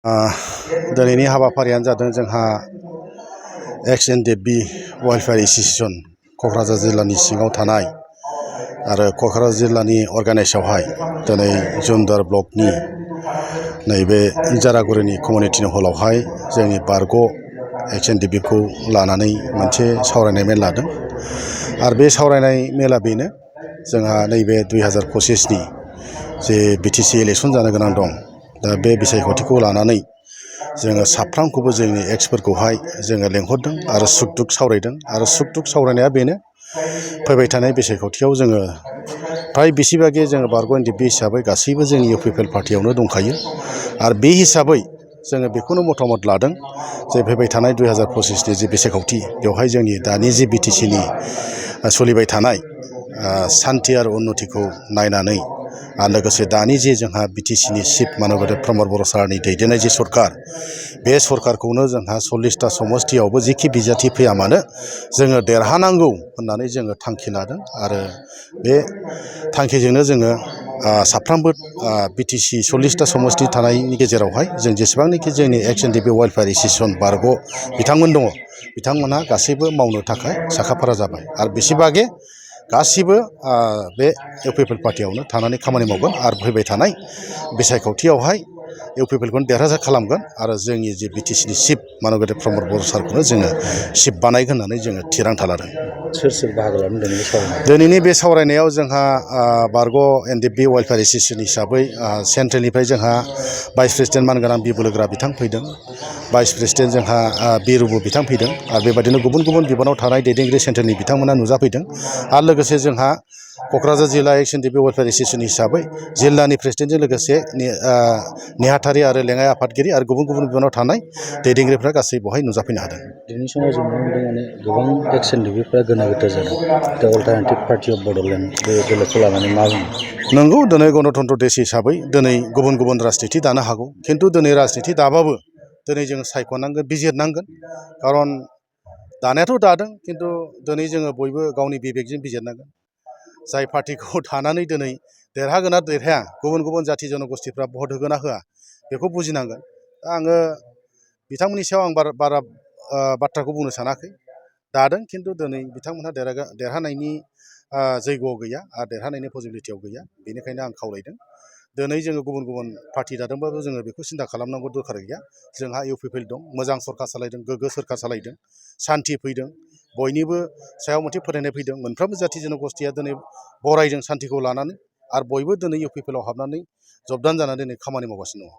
दिनैनि हाबाफारियानो जादों जोंहा XNDP वेलफेयार एसोसिएशन क'क्राझार जिल्लानि सिङाव थानाय आरो क'क्राझार जिल्लानि अर्गानाइजआवहाय दिनै जुमदार ब्लकनि नैबे इजारागुरिनि कमिउनिटि हलावहाय जोंनि बारग' XNDP खौ लानानै मोनसे सावरायनाय मेल लादों आरो बे सावरायनाय मेला बेनो जोंहा नैबे 2025नि जे BTC इलेक्सन जानो गोनां दं दा बे बिसायख'थिखौ लानानै जोङो साफ्रोमखौबो जोंनि एक्सफोरखौहाय जोङो लेंहरदों आरो सुख दुख सावरायदों आरो सुख दुख सावरायनाया बेनो फैबाय थानाय बिसायख'थियाव जोङो फ्राय बेसेबागे जोङो बारग' NDP हिसाबै गासैबो जोंनि UPPL पार्टियावनो दंखायो आरो बे हिसाबै जोङो बेखौनो मतामत लादों जे फैबाय थानाय 2025नि जे बिसायख'थि बेवहाय जोंनि दानि जे BTCनि सोलिबाय थानाय सान्थि आरो उन्नतिखौ नायनानै आरो लोगोसे दानि जे जोंहा BTCनि चिफ मानबोद्र प्रमद बर' सारनि दैदेननाय जे सरकार बे सरकारखौनो जोंहा 40टा समस्तियावबो जिखि बिजाथि फैया मानो जोङो देरहानांगौ होननानै जोङो थांखि लादों आरो बे थांखिजोंनो जोङो साफ्रोमबो BTC 40टा समस्ति थानायनि गेजेरावहाय जों जेसेबांनाखि जोंनि XNDP वेलफेयार एसोसिएशन बारग' बिथांमोन दङ बिथांमोनहा गासैबो मावनो थाखाय साखाफारा जाबाय आरो बेसेबागे गासिबो बे UPPL पार्टियावनो थानानै खामानि मावगोन आरो फैबाय थानाय बिसायख'थियावहाय UPPL खौनो देरहासार खालामगोन आरो जोंनि जे BTCनि चिफ मानबोद्र प्रमद बर' सारखौनो जोङो चिफ बानायगोन होननानै जोङो थिरांथा लादों। सोर सोर बाहागो लादों दिनैनि सावरायनायाव? दिनैनि बे सावरायनायाव जोंहा बारग' NDP वेलफेयार एसोसिएशन हिसाबै सेन्ट्रेलनिफ्राय जोंहा भाइस प्रेसिडेन्ट मानगोनां बि बोलोगोरा बिथां फैदों, भाइस प्रेसिडेन्ट जोंहा बि रुबु बिथां फैदों आरो बेबायदिनो गुबुन गुबुन बिबानाव थानाय दैदेनगिरि सेन्ट्रेलनि बिथांमोना नुजाफैदों आरो लोगोसे जोंहा क'क्राझार जिल्ला XNDP वेलफेयार एसोसिएशन हिसाबै जिल्लानि प्रेसिडेन्टजों लोगोसे नेहाथारि आरो लेङाइ आफादगिरि आरो गुबुन गुबुन बिबानाव थानाय दैदेनगिरिफ्रा गासै बेवहाय नुजाफैनो हादों। दिनैनि समाव जों नुनो मोनदों माने गोबां XNDPफ्रा गोनो गोथो जादों। दा अल्टारनेटिभ पार्टि अफ बड'लेण्ड बे दोलोखौ लानानै मा बुङो? नंगौ दिनै गणतन्त्र देश हिसाबै दिनै गुबुन गुबुन राजनिति दानो हागौ खिन्थु दिनै राजनिति दाबाबो दिनै जों सायख'नांगोन बिजिरनांगोन खारन दानायाथ' दादों खिन्थु दिनै जोङो बयबो गावनि बिबेकजों बिजिरनांगोन जाय पार्टिखौ थानानै दिनै देरहागोन ना देरहाया गुबुन गुबुन जाथि जनगोष्ठिफ्रा भट होगोन ना होआ बेखौ बुजिनांगोन। दा आङो बिथांमोननि सायाव आं बारा बाथ्राखौ बुंनो सानाखै दादों खिन्थु दिनै बिथांमोनहा देरहानायनि जैग'आव गैया आरो देरहानायनि पसिबिलिटियाव गैया बेनिखायनो आं खावलायदों दिनै जोङो गुबुन गुबुन पार्टि दादोंबाबो जोङो बेखौ सिन्था खालामनांगौ दरखार गैया। जोंहा UPPL दं, मोजां सरकार सालायदों, गोग्गो सरकार सालायदों, सान्थि फैदों, बयनिबो सायाव मोनसे फोथायनाय फैदों, मोनफ्रोमबो जाथि जनगोष्ठिया दिनै बरायदों सान्थिखौ लानानै आरो बयबो दिनै UPPL आव हाबनानै जबदान जानानै दिनै खामानि मावगासिनो दङ।